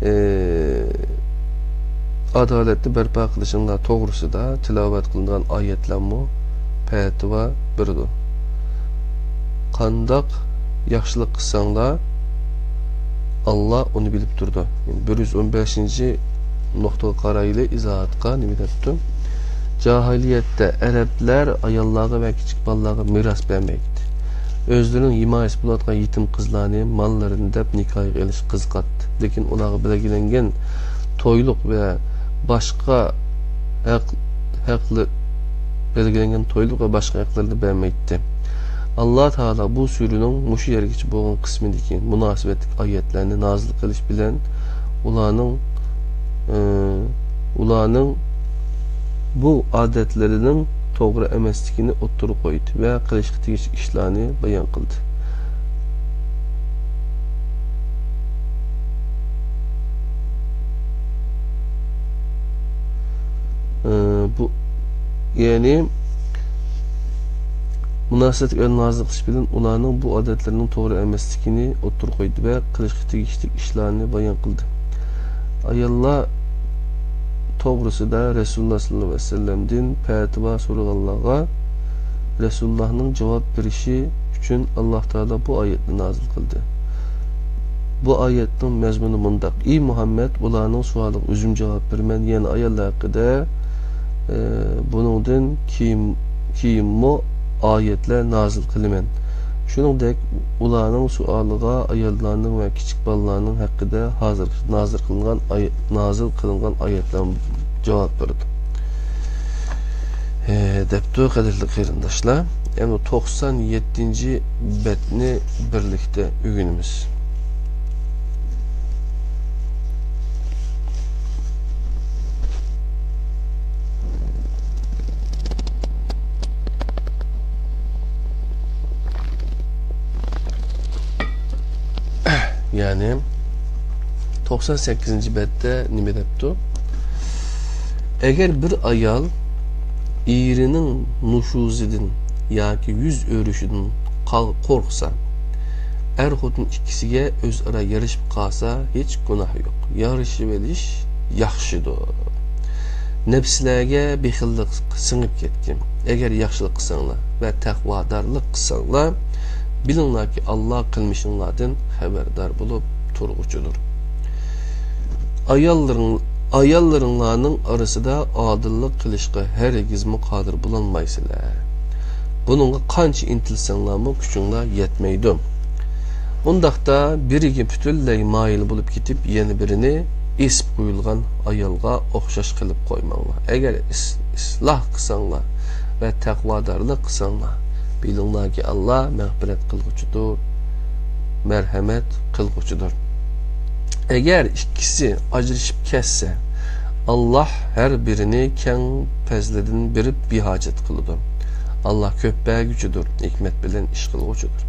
ئى، ئادالەتنى بەرپا قىلىشىڭلار توغرىسىدا تىلاۋەت قىلىنغان ئايەتلەرمۇ پەتىۋا بېرىدۇ. قانداق ياخشىلىق قىلساڭلار، ئاللا ئۇنى بىلىپ تۇرىدۇ. يەنى بىر يۈز ئون بەشىنچى نۇقتىغا قارايلى، ئىزاھاتقا نېمە دەپتۇ؟ جاھىلىيەتتە ئەرەبلەر ئاياللارغا ۋە كىچىك بالىلارغا مىراس بەرمەيتتى. ئۆزلىرىنىڭ ھىمايىسى بولۇۋاتقان يېتىم قىزلارنى ماللىرىنى دەپ نىكاھىغا ئېلىشقا قىزىقاتتى. لېكىن ئۇلارغا بەلگىلەنگەن تويلۇق ۋە باشقا ھەق، ھەقلە-، بەلگىلەنگەن تويلۇق ۋە باشقا ھەقلىرىنى بەرمەيتتى. ئاللا تائالا بۇ سۈرىنىڭ مۇشۇ يەرگىچە بولغان قىسمىدىكى مۇناسىۋەتلىك ئايەتلەرنى نازىل قىلىش بىلەن ئۇلارنىڭ، ئى، ئۇلارنىڭ بۇ ئادەتلىرىنىڭ توغرا ئەمەسلىكىنى ئوتتۇرىغا قويدى ۋە قىلىشقا تېگىشلىك ئىشلارنى بايان قىلدى. ئى، بۇ، يەنى مۇناسىۋەتلىك ئايەتنى نازىل قىلىش بىلەن ئۇلارنىڭ بۇ ئادەتلىرىنىڭ توغرا ئەمەسلىكىنى ئوتتۇرىغا قويدى ۋە قىلىشقا تېگىشلىك ئىشلارنى بايان قىلدى. ئاياللار توغرىسىدا رەسۇلۇللا ساللاللاھۇ ئەلەيھى ۋەسەللەمدىن پەتىۋا سورىغانلارغا رەسۇلۇللانىڭ جاۋاب بېرىشى ئۈچۈن ئاللا تائالا بۇ ئايەتنى نازىل قىلدى. بۇ ئايەتنىڭ مەزمۇنى مۇنداق: ئى مۇھەممەد، ئۇلارنىڭ سوئالىغا ئۆزۈم جاۋاب بېرىمەن، يەنى ئاياللار ھەققىدە، ئى، بۇنىڭدىن كېيىن، كېيىنمۇ ئايەتلەر نازىل قىلىمەن. شۇنىڭدەك ئۇلارنىڭ سوئالىغا ئاياللارنىڭ ۋە كىچىك بالىلارنىڭ ھەققىدە ھازىر نازىل قىلىنغان ئاي-، نازىل قىلىنغان ئايەتلەر جاۋاب بېرىدۇ. ھە، دەپتۇ، قەدىرلىك قېرىنداشلار. ئەمدى توقسان يەتتىنچى بەتنى بىرلىكتە ئۆگىنىمىز. يەنى، توقسان سەككىزىنچى بەتتە نېمە دەپتۇ؟ ئەگەر بىر ئايال ئېرىنىڭ نۇشۇزىدىن ياكى يۈز ئۆرۈشىدىن قا-، قورقسا، ئەر-خوتۇن ئىككىسىگە ئۆزئارا يارىشىپ قالسا، ھېچ گۇناھ يوق. يارىشىۋېلىش ياخشىدۇر. نەپسلەرگە بېخىللىق سىڭىپ كەتكەن. ئەگەر ياخشىلىق قىلساڭلار ۋە تەقۋادارلىق قىلساڭلار، بىلىڭلاركى، ئاللا قىلمىشىڭلاردىن خەۋەردار بولۇپ تۇرغۇچىدۇر. ئاياللىرىڭ-، ئاياللىرىڭلارنىڭ ئارىسىدا ئادىللىق قىلىشقا ھەرگىزمۇ قادىر بولالمايسىلەر. بۇنىڭغا قانچە ئىنتىلسەڭلارمۇ كۈچۈڭلار يەتمەيدۇ. ئۇنداقتا بىرىگە پۈتۈنلەي مايىل بولۇپ كېتىپ، يەنە بىرىنى ئېسىپ قويۇلغان ئايالغا ئوخشاش قىلىپ قويماڭلار. ئەگەر ئىس-، ئىسلاھ قىلساڭلار ۋە تەقۋادارلىق قىلساڭلار، بىلىڭلاركى، ئاللا مەغپىرەت قىلغۇچىدۇر، مەرھەمەت قىلغۇچىدۇر. ئەگەر ئىككىسى ئاجرىشىپ كەتسە، ئاللا ھەر بىرىنى كەڭ پەزلىدىن بېرىپ بىھاجەت قىلىدۇ. ئاللا كۆپ بەرگۈچىدۇر، ھېكمەت بىلەن ئىش قىلغۇچىدۇر.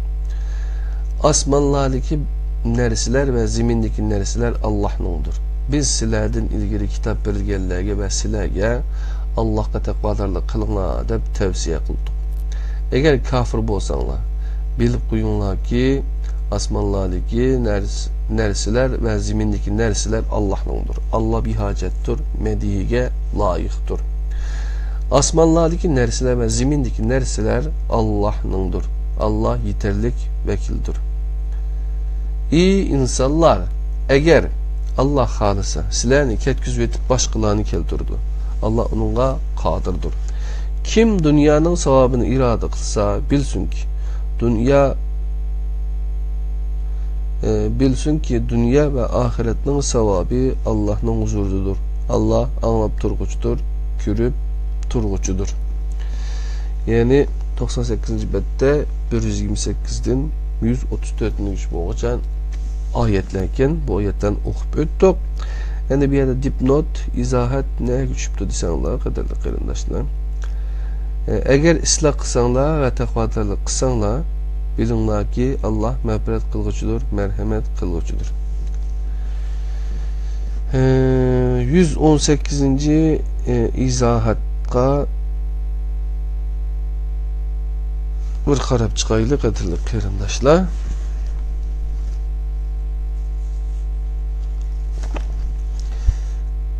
ئاسمانلاردىكى نەرسىلەر ۋە زېمىندىكى نەرسىلەر ئاللانىڭدۇر. بىز سىلەردىن ئىلگىرى كىتاب بېرىلگەنلەرگە ۋە سىلەرگە ئاللاھقا تەقۋادارلىق قىلىڭلار دەپ تەۋسىيە قىلدۇق. ئەگەر كاپىر بولساڭلار، بىلىپ قويۇڭلاركى، ئاسمانلاردىكى نەرس-، نەرسىلەر ۋە زېمىندىكى نەرسىلەر ئاللاھنىڭدۇر. ئاللا بىھاجەتتۇر، مەدھىيىگە لايىقتۇر. ئاسمانلاردىكى نەرسىلەر ۋە زېمىندىكى نەرسىلەر ئاللاھنىڭدۇر. ئاللا يېتەرلىك ۋەكىلدۇر. ئى ئىنسانلار، ئەگەر ئاللا خالىسا، سىلەرنى كەتكۈزۈۋېتىپ باشقىلارنى كەلتۈرىدۇ. ئاللا ئۇنىڭغا قادىردۇر. كىم دۇنيانىڭ ساۋابىنى ئىرادە قىلسا، بىلسۇنكى، دۇنيا، ئى، بىلسۇنكى، دۇنيا ۋە ئاخىرەتنىڭ ساۋابى ئاللانىڭ ھۇزۇرىدىدۇر. ئاللا ئاڭلاپ تۇرغۇچىدۇر، كۆرۈپ تۇرغۇچىدۇر. يەنى توقسان سەككىزىنچى بەتتە بىر يۈز يىگىرمە سەككىزدىن يۈز ئوتتۇز تۆتىنچى بولغۇچە ئايەتلەركەن. بۇ ئايەتلەرنى ئوقۇپ ئۆتتۇق. ئەمدى بۇ يەردە دىپنوت، ئىزاھات نەگە چۈشۈپتۇ دېسەڭلار، قەدىرلىك قېرىنداشلار. ئە، ئەگەر ئىسلاھ قىلساڭلار ۋە تەقۋادارلىق قىلساڭلار، بىلىڭلاركى، ئاللا مەغپىرەت قىلغۇچىدۇر، مەرھەمەت قىلغۇچىدۇر. ئە، يۈز ئون سەككىزىنچى، ئە، ئىزاھاتقا بىر قاراپ چىقايلى، قەدىرلىك قېرىنداشلار.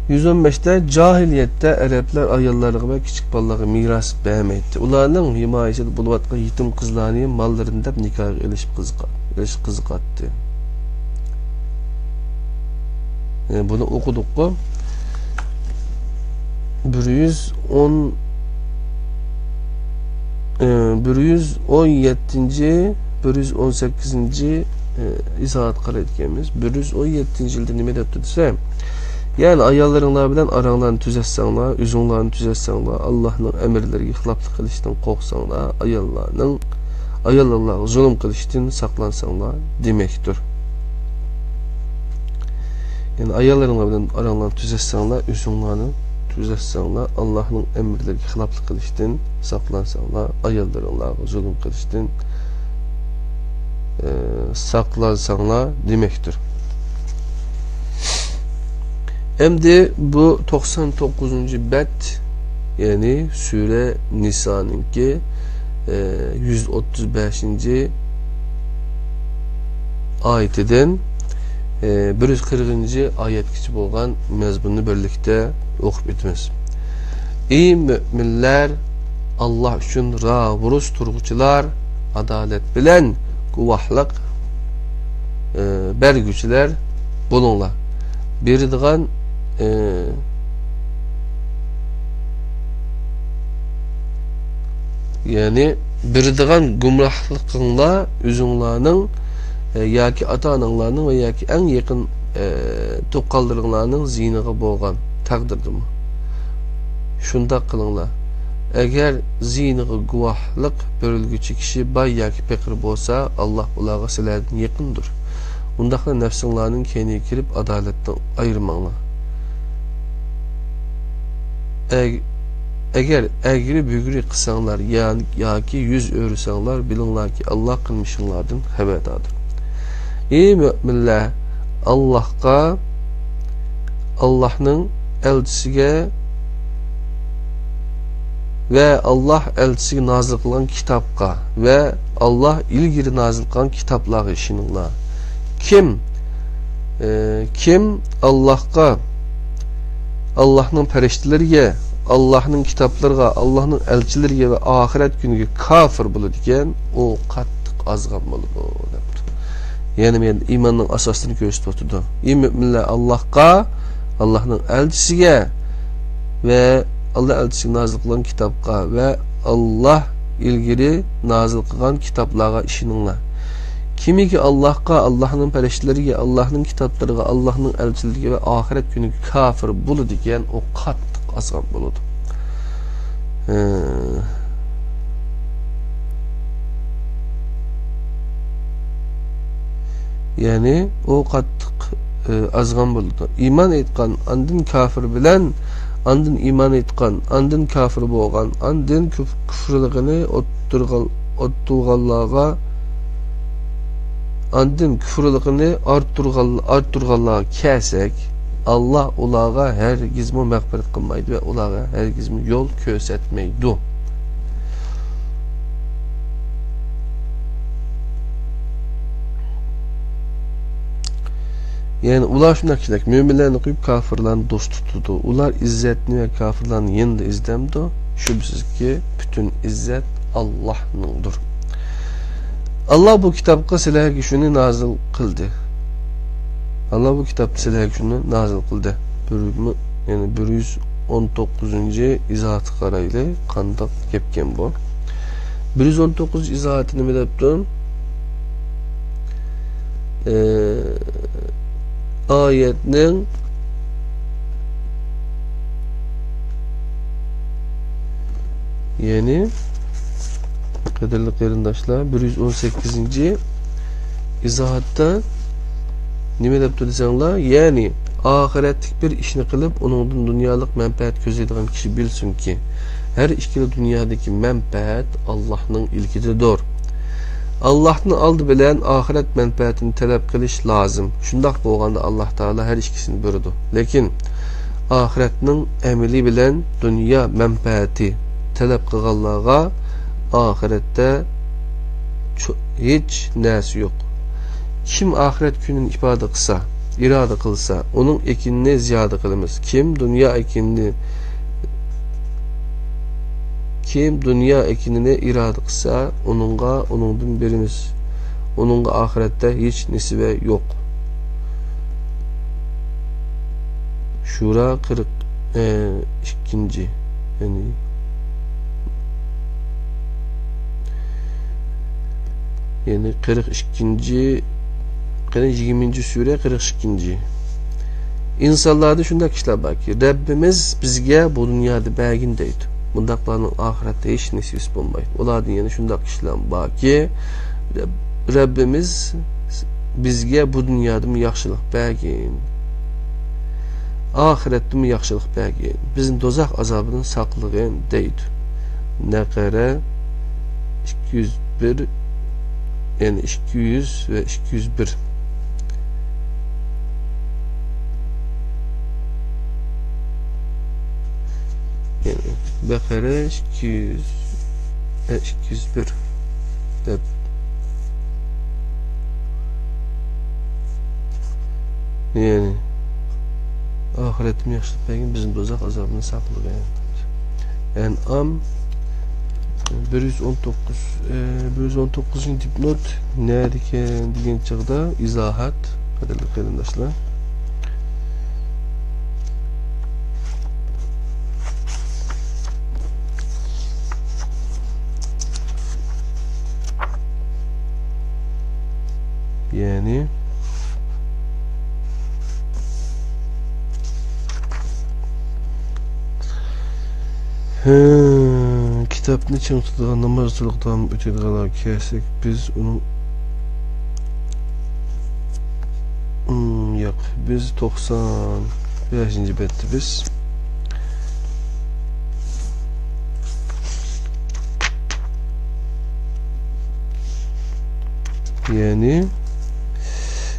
يۈز ئون بەشتە، جاھىلىيەتتە ئەرەبلەر ئاياللارغا ۋە كىچىك بالىلارغا مىراس بەرمەيتتى. ئۇلارنىڭ ھىمايىسىدە بولۇۋاتقان يېتىم قىزلارنى ماللىرىنى دەپ نىكاھقا ئېلىشىپ قىزىقا-، ئېلىشقا قىزىقاتتى. ئە، بۇنى ئوقۇدۇققۇ. بىر يۈز ئون، ئە، بىر يۈز ئون يەتتىنچى، بىر يۈز ئون سەككىزىنچى، ئە، ئىزاھات قارايدىكەنمىز. بىر يۈز ئون يەتتىنچى يىلدا نېمە دەپتۇ دېسە، يەنى ئاياللىرىڭلار بىلەن ئاراڭلارنى تۈزەتسەڭلار، ئۆزۈڭلارنى تۈزەتسەڭلار، ئاللانىڭ ئەمىرلىرىگە خىلاپلىق قىلىشتىن قورقساڭلار، ئاياللارنىڭ، ئاياللارغا زۇلۇم قىلىشتىن ساقلانساڭلار دېمەكتۇر. يەنى ئاياللىرىڭلار بىلەن ئاراڭلارنى تۈزەتسەڭلار، ئۆزۈڭلارنى تۈزەتسەڭلار، ئاللانىڭ ئەمىرلىرىگە خىلاپلىق قىلىشتىن ساقلانساڭلار، ئاياللىرىڭلارغا زۇلۇم قىلىشتىن، ئە، ساقلانساڭلار دېمەكتۇر. ئەمدى بۇ توقسان توققۇزىنچى بەت، يەنى سۈرە نىسانىڭكى، ئە، يۈز ئوتتۇز بەشىنچى ئايىتىدىن، ئە، بىر يۈز قىرىقىنچى ئايەتكىچە بولغان مەزمۇننى بىرلىكتە ئوقۇپ ئۆتىمىز. ئى مۆمىنلەر، ئاللا ئۈچۈن راۋۇرۇس تۇرغۇچىلار، ئادالەت بىلەن گۇۋاھلىق، ئە، بەرگۈچىلەر بولۇڭلار. بېرىدىغان، ئە، يەنى بېرىدىغان گۇمراھلىقىڭلار ئۆزۈڭلارنىڭ، ئە، ياكى ئاتا-ئاناڭلارنىڭ ۋە ياكى ئەڭ يېقىن، ئە، تۇغقانلىرىڭلارنىڭ زىيىنىغا بولغان تەقدىردىمۇ. شۇنداق قىلىڭلار. ئەگەر زىيىنىغا گۇۋاھلىق بېرىلگۈچى كىشى باي ياكى پېقىر بولسا، ئاللا ئۇلارغا سىلەردىن يېقىندۇر. ئۇنداقلا نەپسىڭلارنىڭ كەينىگە كىرىپ، ئادالەتتىن ئايرىماڭلار. ئەگ-، ئەگەر ئەگرى-بۈگرى قىلساڭلار يا-، ياكى يۈز ئۆرۈسەڭلار، بىلىڭلاركى، ئاللا قىلمىشىڭلاردىن خەۋەرداردۇر. ئى مۆمىنلەر، ئاللاھقا، ئاللاھنىڭ ئەلچىسىگە ۋە ئاللاھ ئەلچىسىگە نازىل قىلغان كىتابقا ۋە ئاللاھ ئىلگىرى نازىل قىلغان كىتابلارغا ئىشىنىڭلار. كىم، ئى، كىم ئاللاھقا، ئاللاھنىڭ پەرىشتىلىرىگە، ئاللاھنىڭ كىتابلىرىغا، ئاللاھنىڭ ئەلچىلىرىگە ۋە ئاخىرەت كۈنىگە كاپىر بولىدىكەن، ئۇ قاتتىق ئازغان بولىدۇ، دەپتۇ. يەنى مەن ئىماننىڭ ئاساسىنى كۆرسىتىۋاتىدۇ. ئى مۆمىنلەر، ئاللاھقا، ئاللاھنىڭ ئەلچىسىگە ۋە ئاللا ئەلچىسىگە نازىل قىلغان كىتابقا ۋە ئاللا ئىلگىرى نازىل قىلغان كىتابلارغا ئىشىنىڭلار. كىمكى ئاللاھقا، ئاللاھنىڭ پەرىشتىلىرىگە، ئاللاھنىڭ كىتابلىرىغا، ئاللاھنىڭ ئەلچىلىرىگە ۋە ئاخىرەت كۈنىگە كاپىر بولىدىكەن، ئۇ قاتتىق ئازغان بولىدۇ. ھە. يەنى ئۇ قاتتىق، ئى، ئازغان بولىدۇ. ئىمان ئېيتقان، ئاندىن كاپىر بىلەن، ئاندىن ئىمان ئېيتقان، ئاندىن كاپىر بولغان، ئاندىن كۈف-، كۇفرىلىقىنى ئوتتۇرغا-، ئوتتۇرغانلارغا، ئاندىن كۇفرىلىقىنى ئارتتۇرغان-، ئارتتۇرغانلارغا كەلسەك، ئاللا ئۇلارغا ھەرگىزمۇ مەغپىرەت قىلمايدۇ ۋە ئۇلارغا ھەرگىزمۇ يول كۆرسەتمەيدۇ. يەنى ئۇلار شۇنداق كىشىلەر، مۆمىنلەرنى قويۇپ، كاپىرلارنى دوست تۇتىدۇ. ئۇلار ئىززەتنى ۋە كاپىرلارنى يەنىلا ئىزدەمدۇ؟ شۈبھىسىزكى، پۈتۈن ئىززەت ئاللاھنىڭدۇر. ئاللا بۇ كىتابقا سىلەرگە شۇنى نازىل قىلدى. ئاللا بۇ كىتابتا سىلەرگە شۇنى نازىل قىلدى. بىر، يەنى بىر يۈز ئون توققۇزىنچى ئىزاھاتقا قارايلى، قانداق گەپكەن بۇ؟ بىر يۈز ئون توققۇزىنچى ئىزاھاتى نېمە دەپتۇ؟ ئى، ئايەتنىڭ، يەنى، قەدىرلىك قېرىنداشلار، بىر يۈز ئون سەككىزىنچى ئىزاھاتتا نېمە دەپتۇ دېسەڭلار، يەنى ئاخىرەتلىك بىر ئىشنى قىلىپ، ئۇنىڭدىن دۇنيالىق مەنپەئەت كۆزلەيدىغان كىشى بىلسۇنكى، ھەر ئىككىلا دۇنيادىكى مەنپەئەت ئاللاھنىڭ ئىلكىدىدۇر. ئاللاھنىڭ ئالدى بىلەن ئاخىرەت مەنپەئەتىنى تەلەپ قىلىش لازىم. شۇنداق بولغاندا ئاللاھ تائالا ھەر ئىككىسىنى بېرىدۇ. لېكىن ئاخىرەتنىڭ ئەمىلى بىلەن دۇنيا مەنپەئەتى تەلەپ قىلغانلارغا ئاخىرەتتە چو-، ھېچ نەرسە يوق. كىم ئاخىرەت كۈنىنى ئىپادە قىلسا، ئىرادە قىلسا، ئۇنىڭ ئېكىنىنى زىيادە قىلىمىز. كىم دۇنيا ئېكىنىنى، كىم دۇنيا ئېكىنىنى ئىرادە قىلسا، ئۇنىڭغا، ئۇنىڭدىن بېرىمىز. ئۇنىڭغا ئاخىرەتتە ھېچ نېسىۋە يوق. شۇرا قىرىق ئىككىنچى، يەنى، يەنى قىرىق ئىككىنچى، قېنى، يىگىرمىنچى سۈرە، قىرىق ئىككىنچى. ئىنسانلاردا شۇنداق كىشىلەر باركى، رەببىمىز بىزگە بۇ دۇنيادا بەرگىن دەيدۇ. بۇنداقلارنىڭ ئاخىرەتتە ھېچ نېسىۋىسى بولمايدۇ. ئۇلاردىن يەنە شۇنداق كىشىلەر باركى، رەب-، رەببىمىز بىزگە بۇ دۇنيادىمۇ ياخشىلىق بەرگىن، ئاخىرەتتىمۇ ياخشىلىق بەرگىن، بىزنى دوزاخ ئازابىدىن ساقلىغىن دەيدۇ. نەقەرە ئىككى يۈز بىر، يەنى ئىككى يۈز ۋە ئىككى يۈز بىر. يەنى بەقەرە ئىككى يۈز، ئە، ئىككى يۈز بىر دەپ. يەنى ئاخىرەتتىمۇ ياخشىلىق بەرگىن، بىزنى دوزاخ ئازابىدىن ساقلىغىن. ئەنئام بىر يۈز ئون توققۇز، ئە، بىر يۈز ئون توققۇزىنچى دىپنوت نەدىكەن دېگەن چاغدا ئىزاھات، قەدىرلىك قېرىنداشلار. يەنى، ھە، كىتابنى چىڭ تۇتىدىغان، ناماز تولۇق داۋام ئېتىدىغانلارغا كەلسەك، بىز ئۇنىڭ، ئىم، ياق، بىز توقسان بەشىنچى بەتتە بىز. يەنى،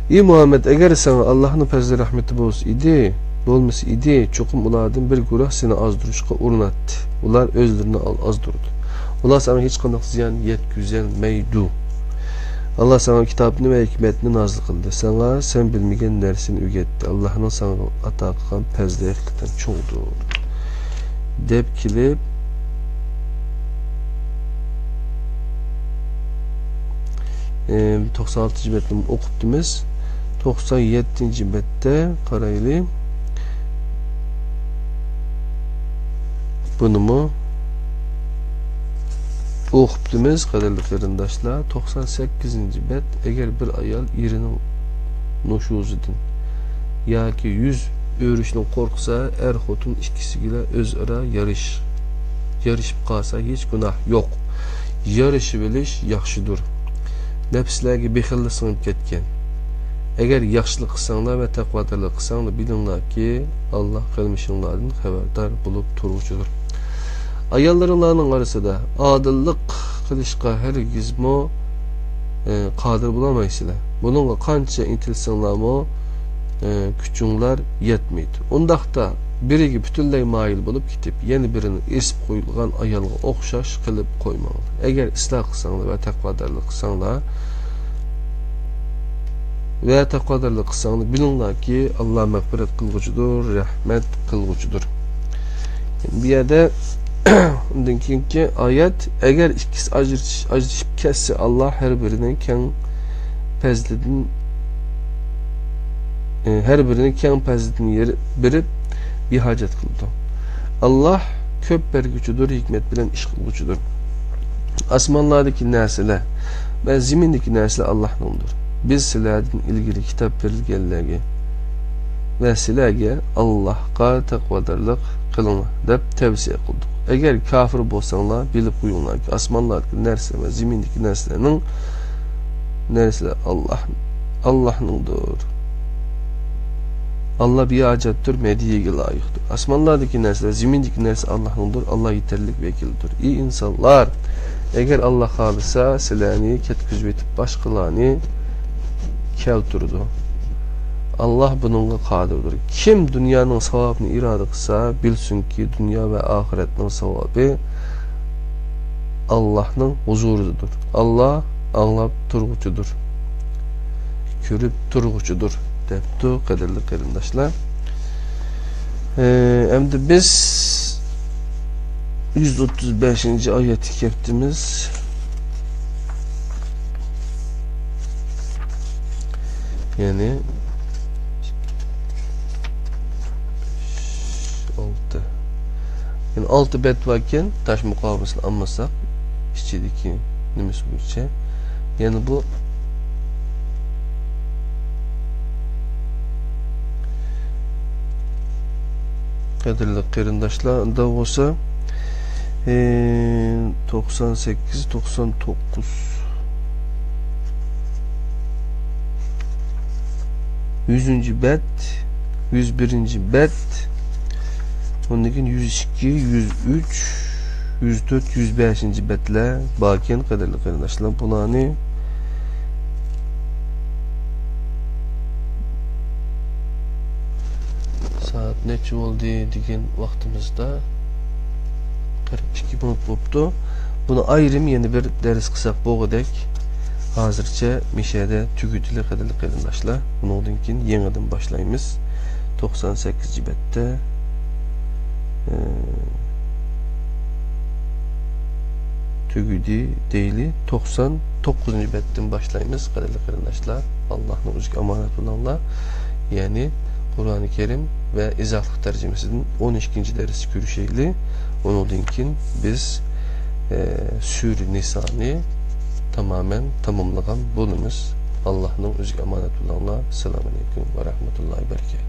ئى مۇھەممەد، ئەگەر ساڭا ئاللاھنىڭ پەزلى رەھمىتى بولسا ئىدى، بولمىسا ئىدى، چوقۇم ئۇلاردىن بىر گۇرۇھ سېنى ئازدۇرۇشقا ئۇرۇناتتى. ئۇلار ئۆزلىرىنى ئال-، ئازدۇرىدۇ. ئۇلار ساڭا ھېچقانداق زىيان يەتكۈزەلمەيدۇ. ئاللا ساڭا كىتابنى ۋە ھېكمەتنى نازىل قىلدى. ساڭا سەن بىلمىگەن نەرسىنى ئۆگەتتى. ئاللانىڭ ساڭا ئاتا قىلغان پەزلى ھەقىقەتەن چوڭدۇر. دەپ كېلىپ، ئى، توقسان ئالتىنچى بەتنى ئوقۇپتىمىز. توقسان يەتتىنچى بەتتە قارايلى. بۇنىمۇ ئوقۇپتىمىز، قەدىرلىك قېرىنداشلار. توقسان سەككىزىنچى بەت، ئەگەر بىر ئايال ئېرىنىڭ نوشۇزىدىن ياكى يۈز ئۆرۈشتىن قورقسا، ئەر-خوتۇن ئىككىسىگىلا ئۆزئارا يارىش-، يارىشىپ قالسا، ھېچ گۇناھ يوق. يارىشىۋېلىش ياخشىدۇر. نەپسلەرگە بېخىللىق سىڭىپ كەتكەن. ئەگەر ياخشىلىق قىلساڭلار ۋە تەقۋادارلىق قىلساڭلار، بىلىڭلاركى، ئاللا قىلمىشىڭلاردىن خەۋەردار بولۇپ تۇرغۇچىدۇر. ئاياللىرىڭلارنىڭ ئارىسىدا ئادىللىق قىلىشقا ھەرگىزمۇ، ئى، قادىر بولالمايسىلەر. بۇنىڭغا قانچە ئىنتىلسەڭلارمۇ، ئى، كۈچۈڭلار يەتمەيدۇ. ئۇنداقتا بىرىگە پۈتۈنلەي مايىل بولۇپ كېتىپ، يەنە بىرىنى ئېسىپ قويۇلغان ئايالغا ئوخشاش قىلىپ قويماڭلار. ئەگەر ئىسلاھ قىلساڭلار ۋە تەقۋادارلىق قىلساڭلار، ۋە تەقۋادارلىق قىلساڭلار، بىلىڭلاركى، ئاللا مەغپىرەت قىلغۇچىدۇر، رەھمەت قىلغۇچىدۇر. بۇ يەردە ئۇندىن كېيىنكى ئايەت، ئەگەر ئىككىسى ئاجرىتىش-، ئاجرىشىپ كەتسە، ئاللا ھەر بىرىنى كەڭ پەزلىدىن، ئى، ھەر بىرىنى كەڭ پەزلىدىن يېرى-، بېرىپ بىھاجەت قىلىدۇ. ئاللاھ كۆپ بەرگۈچىدۇر، ھېكمەت بىلەن ئىش قىلغۇچىدۇر. ئاسمانلاردىكى نەرسىلەر ۋە زېمىندىكى نەرسىلەر ئاللاھنىڭدۇر. بىز سىلەردىن ئىلگىرى كىتاب بېرىلگەنلەرگە ۋە سىلەرگە ئاللاھقا تەقۋادارلىق قىلىڭلار دەپ تەۋسىيە قىلدۇق. ئەگەر كاپىر بولساڭلار، بىلىپ قويۇڭلاركى، ئاسمانلاردىكى نەرسە ۋە زېمىندىكى نەرسىلەرنىڭ، نەرسىلەر ئاللاھ، ئاللاھنىڭدۇر. ئاللاھ بىھاجەتتۇر، مەدھىيەگە لايىقتۇر. ئاسمانلاردىكى نەرسىلەر، زېمىندىكى نەرسە ئاللاھنىڭدۇر. ئاللاھ يېتەرلىك ۋەكىلدۇر. ئى ئىنسانلار! ئەگەر ئاللاھ خالىسا، سىلەرنى كەتكۈزۈۋېتىپ، باشقىلارنى كەلتۈرىدۇ. ئاللاھ بۇنىڭغا قادىردۇر. كىم دۇنيانىڭ ساۋابىنى ئىرادە قىلسا، بىلسۇنكى، دۇنيا ۋە ئاخىرەتنىڭ ساۋابى ئاللاھنىڭ ھۇزۇرىدىدۇر. ئاللاھ ئاڭلاپ تۇرغۇچىدۇر، كۆرۈپ تۇرغۇچىدۇر، دەپتۇ، قەدىرلىك قېرىنداشلار. ئە، ئەمدى بىز يۈز ئوتتۇز بەشىنچى ئايەتكە كەپتىمىز. يەنى ئالتە. يەنى ئالتە بەت باركەن، تاش مۇقاۋىسىنى ئالمىساق، ئىچىدىكى نېمىسى بويىچە. يەنى بۇ، قەدىرلىك قېرىنداشلار، ئۇنداق بولسا، ئى، توقسان سەككىز، توقسان توققۇز، يۈزىنچى بەت، يۈز بىرىنچى بەت، ئۇندىن كېيىن يۈز ئىككى، يۈز ئۈچ، يۈز تۆت، يۈز بەشىنچى بەتلەر باركەن، قەدىرلىك قېرىنداشلار. بۇلارنى سائەت نەچچە بولدى دېگەن ۋاقتىمىزدا قىرىق ئىككى مىنۇت بوپتۇ. بۇنى ئايرىم يەنە بىر دەرس قىلساق بولغۇدەك. ھازىرچە مىشەدە تۈگىتىلى، قەدىرلىك قېرىنداشلار. بۇنىڭدىن كېيىن يېڭىدىن باشلايمىز. توقسان سەككىزىنچى بەتتە، ئى، تۈگىدى دەيلى. توقسان توققۇزىنچى بەتتىن باشلايمىز، قەدىرلىك قېرىنداشلار. ئاللاھنىڭ ئۆزىگە ئامانەت بولۇڭلار. يەنى قۇرئانى كەرىم ۋە ئىزاھلىق تەرجىمىسىدىن ئون ئىككىنچى دەرستە كۆرۈشەيلى. ئۇنىڭدىن كېيىن بىز، ئە، سۈرە نىسانى تامامەن تاماملىغان بولىمىز. ئاللاھنىڭ ئۆزىگە ئامانەت بولۇڭلار. ئەسسالامۇ ئەلەيكۇم ۋە رەھمەتۇللاھى ۋە بەرىكاتۇھ.